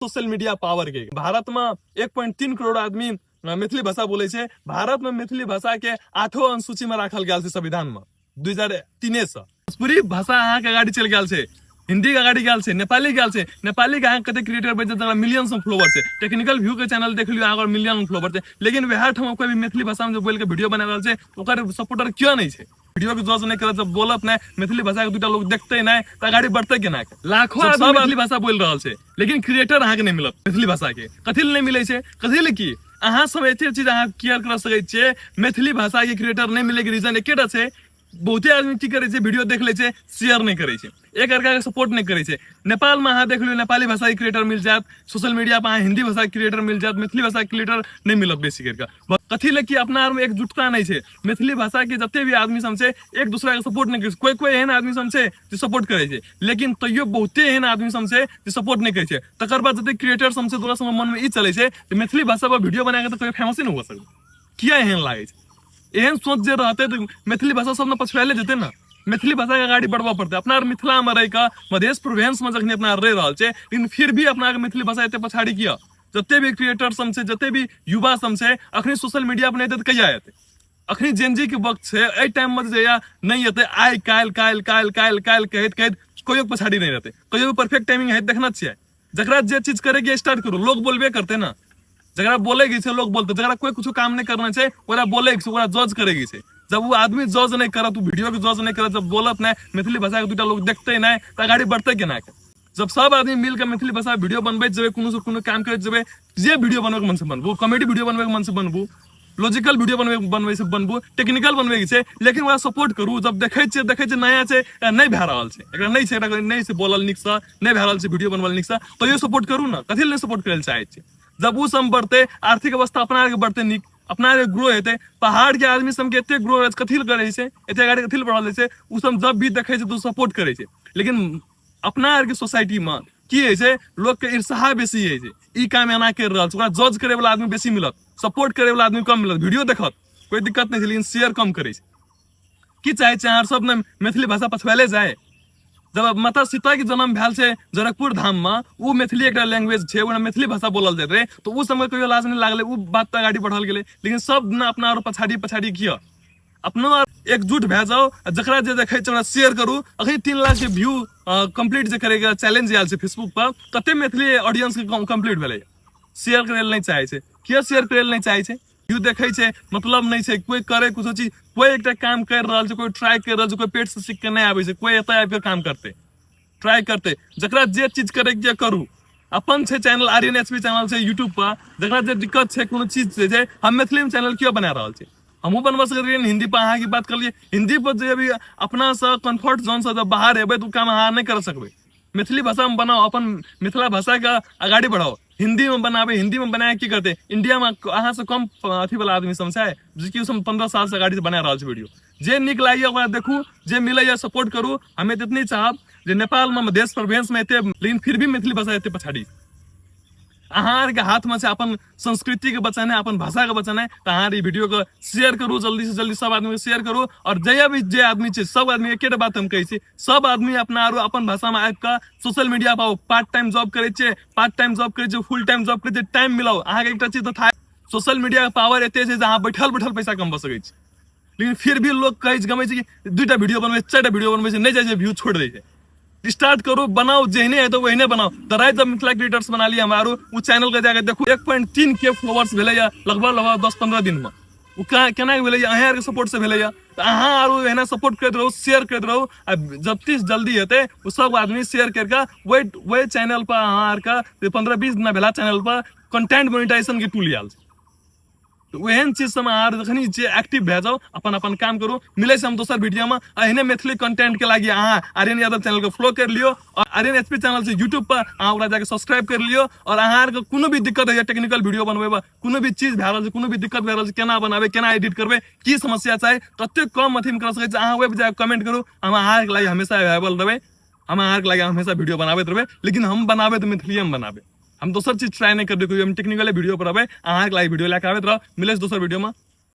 Social media power के भारत में 1.3 करोड़ आदमी मैथिली भाषा बोले छै। भारत में मैथिली भाषा के आठो अनुसूची में राखल गेल छै संविधान में 2003 से। भोजपुरी भाषा अहाँ के अगाडि चलि गेल छै, हिंदी के अगाडि गेल छै, नेपाली गेल छै। नेपाली के अहाँ कते क्रिएटर बनि जेतै, मिलियन में फॉलोवर छै। टेक्निकल व्यू के चैनल देख लियौ, अहाँ मिलियन में फॉलोवर छै। लेकिन वएह ठाम कोई भी मैथिली भाषा में जो बोल के वीडियो बना रहल छै, ओकर सपोर्टर क्यों नहीं छै? वीडियो के जज नहीं करत, जब बोलत नहीं, मैथिली भाषा के दूटा लोग देखते नहीं, त अगाडि बढ़ते केना? लाखों आदमी मैथिली भाषा बोल रहल छै, लेकिन क्रिएटर अहाँ के नहीं मिलत मैथिली भाषा के। कथी ले नहीं मिले छै? कथी ले की अहाँ सब एते चीज अहाँ केयर कर सकै छियै? मैथिली भाषा के क्रिएटर नहीं मिले के रीजन एकेटा छै। बहुते आदमी की करै छै? वीडियो देख लै छै, शेयर नहीं करै छै, एक अर्का के सपोर्ट नहीं करै छै। नेपाल में अहाँ देख लियौ, नेपाली भाषा के क्रिएटर मिल जायत, सोशल मीडिया पर अहाँ हिंदी भाषा के क्रिएटर मिल जायत, मैथिली भाषा के क्रिएटर नहीं मिलत बेसी करिके। कथी ले? कि अपना आरमे एकजुटता नहीं छै। मैथिली भाषा के जते भी आदमी सब छै, एक दूसरा के सपोर्ट नहीं करै छै। कोई कोई एहन आदमी सब छै जे सपोर्ट करै छै, लेकिन तैयो बहुते एहन आदमी सब छै जे सपोर्ट नहीं करै छै। तकर बाद जते क्रिएटर सब छै, ओकरा सब मन में ई चलै छै जे मैथिली भाषा पर वीडियो बना के तऽ कोई फेमस ही नहीं हो सकै। किया एहन लागै छै? एहन सोच जे रहते तऽ मैथिली भाषा सब ने पछुआले जेतै ने। मैथिली भाषा के अगाडि बढ़बऽ पड़तै। अपना आर मिथिला में रहि कऽ, मधेश प्रोविंस में जखनी अपना आर रहि रहल छै, लेकिन फिर भी अपना आरके मैथिली भाषा एते पछाड़ी किया? जते भी क्रिएटर सब छै, जते भी युवा सब छै, अखनी सोशल मीडिया पर नहि एतै तऽ कहिया एतै? अखनी जेनजी के वक्त छै। एहि टाइम में जहिया नहि एतै, आइ काल्हि, काल्हि, काल्हि, काल्हि, काल्हि कहैत कहैत कहियो पछाड़ी नहि रहतै। कहियो परफेक्ट टाइमिंग है, देखना छियै। जकरा जे चीज करे के स्टार्ट करू, लोग बोलबे करते ना। जकरा बोले के छै, लोग बोलते। जकरा कोई कुछ काम नहीं करना छै, ओकरा बोले के छै, ओकरा जज करे के छै। जब वो आदमी जज नहीं करत, वो वीडियो के जज नहीं करत, जब बोलत नहीं, मैथिली भाषा के दूटा लोग देखते नहीं, तऽ अगाडि बढ़ते केना? जब सब आदमी मिल के मैथिली भाषा वीडियो बनबैत जेबै, कोनो से कोनो काम करैत जेबै, जे वीडियो बनबै के मन से बनबू, कॉमेडी वीडियो बनबै के मन से बनबू, लॉजिकल वीडियो बनबै बनबै से बनबू, टेक्निकल बनबै के छै, लेकिन ओकरा सपोर्ट करू। जब देखै छियै, देखै छियै नया छै, एकरा नहि भए रहल छै, एकरा नहि छै, एकरा नहि छै बोलल नीकसँ, नहि भए रहल छै वीडियो बनबल नीकसँ, तैयो सपोर्ट करू ने। कथी लए नहि सपोर्ट करै लए चाहै छियै? जब ओ सब बढ़तै, आर्थिक अवस्था अपना आरके बढ़तै नीक, अपना आरके ग्रो हेतै। पहाड़ के आदमी सबके एते ग्रो कथी लए करै छै? एते गाड़ी कथी लए बढ़ल छै? ओ सब जब भी देखै छै तऽ सपोर्ट करै छै। लेकिन अपना आरके सोसाइटी मे की होइ छै? लोकके ईर्ष्या बेसी होइ छै। ई काम एना करि रहल छै, ओकरा जज करे वाला आदमी बेसी मिलत, सपोर्ट करे वाला आदमी कम मिलत। वीडियो देखत, कोई दिक्कत नहीं छै, लेकिन शेयर कम करै छै। की चाहै छै अहाँ सब ने? मैथिली भाषा पछुआले जाय? जब माता सीता के जन्म भेल छै जनकपुर धाम में, ओ मैथिली एकटा लैंग्वेज छै, ओकरा मैथिली भाषा बोलल जाइत रहे, तऽ ओ समय कहियो लाज नहि लागलै। ओ बात तऽ अगाडि बढ़ल गेलै, लेकिन सब ने अपना आरो पछाड़ी पछाड़ी किया? अपनो एकजुट भए जाओ आ जकरा जे देखै छै ओकरा शेयर करू। अखन 3 लाख के व्यू कंप्लीट जे करैके चैलेंज आयल छै फेसबुक पर, कते मैथिली ऑडियंस के कंप्लीट भेलै? शेयर करै लए नहि चाहै छै। किया शेयर करै लए नहि चाहै छै? व्यू देखै छै, मतलब नहि छै। कोई करे कुछो चीज, कोई एकटा काम कर रहल छै, कोई ट्राई कर रहल छै, कोई पेट से सीख के नहि आबै छै, कोई एतऽ आबि के काम करतै, ट्राई करतै। जकरा जे चीज करे के करू। अपन छै चैनल, आर्यन एच पी चैनल छै यूट्यूब पर। जकरा जे दिक्कत छै, कोनो चीज छै, हम मैथिली में चैनल क्यों बना रहल छी? हमहूँ बनबा सकैत रहियै हिंदी पर। अहाँके बात करलियै हिंदी पर, जे अभी अपना से कंफर्ट जोन से जब बाहर एबै तऽ ओ काम अहाँ नहि कर सकबै। मैथिली भाषामे बनाउ, अपन मिथिला भाषाके अगाडि बढ़ाउ। हिंदी में बनाबै, हिंदी में बना की करतै? इंडिया में अहाँ से कम अथी वाला आदमी सब छै, जेकि सब 15 साल से अगाडि से बना रहल छै वीडियो। जे नीक लागैए ओकरा देखू, जे मिलैए सपोर्ट करू। हमे तऽ एतनी चाहब जे नेपालमे, मधेश प्रदेशमे एते, लेकिन फिर भी मैथिली भाषा एते पछाड़ी। अहाँ आरके हाथमे छै अपन संस्कृतिके बचेनाइ, अपन भाषाके बचेनाइ। तऽ अहाँ ई वीडियोके शेयर करू, जल्दी से जल्दी सब आदमीके शेयर करू। आओर जहिया भी जे आदमी छै, सब आदमी एकेटा बात हम कहै छी, सब आदमी अपना आरो अपन भाषामे आबि कऽ सोशल मीडिया पर पार्ट टाइम जॉब करै छियै, पार्ट टाइम जॉब करै छियै, फुल टाइम जॉब करै छियै, टाइम मिलाउ। अहाँके एकटा चीज तऽ था, सोशल मीडियाके पावर एते छै जे अहाँ बैठल बैठल पैसा कमबा सकै छी। लेकिन फिर भी लोग कहै छै, गमै छै कि दूटा वीडियो बनबै छै, चारिटा वीडियो बनबै छै, नहि जाइ छै व्यू, छोड़ि दै छै। स्टार्ट करू, बनाउ, जेहने हेतै ओहने बनाउ। तऽ राति जब मिथिला क्रिएटर्स बना लियै हम आरो, ओ चैनल के जाके देखू, 1.3 के फॉलोअर्स भेलैया लगभग लगभग 10-15 दिनमे। ओ केना भेलैया? अहाँ आरके सपोर्ट से भेलैया। तऽ अहाँ आरो एहिना सपोर्ट करैत रहू, शेयर करैत रहू, आ जते जल्दी हेतै ओ सब आदमी शेयर करिके ओहि ओहि चैनल पर अहाँ आरके 15-20 दिना भेला चैनल पर कंटेंट मोनिटाइजेशन के टूल आयल छै। तऽ ओहन चीज सबमे अहाँ जखनी जे एक्टिव भए जाउ, अपन अपन काम करू। मिलै छै हम दोसर वीडियोमे। एहने मैथिली कंटेंट के लागि अहाँ आर्यन यादव चैनल के फॉलो कर लियौ और आर्यन एच पी चैनल छै यूट्यूब पर, अहाँ ओकरा जाके सब्सक्राइब कर लियौ। और अहाँ आरके कोनो भी दिक्कत होइए टेक्निकल वीडियो बनबैमे, कोनो भी चीज भए रहल छै, कोनो भी दिक्कत भए रहल छै, केना बनाबै, केना एडिट करबै, की समस्या छै, कतेक कम अथीमे कर सकै छै, अहाँ वेब जाके कमेंट करू। हम अहाँके लागि हमेशा अवेलेबल रहबै, हम अहाँके लागि हमेशा वीडियो बनाबैत रहबै। लेकिन हम बनाबै तऽ मैथिलीएमे बनाबै, हम दोसर चीज ट्राई नहि करबै। हम टेक्निकल वीडियो पर रहबै, अहाँके लागि वीडियो लए कऽ आबैत रहब। मिलै छै दोसर वीडियोमे।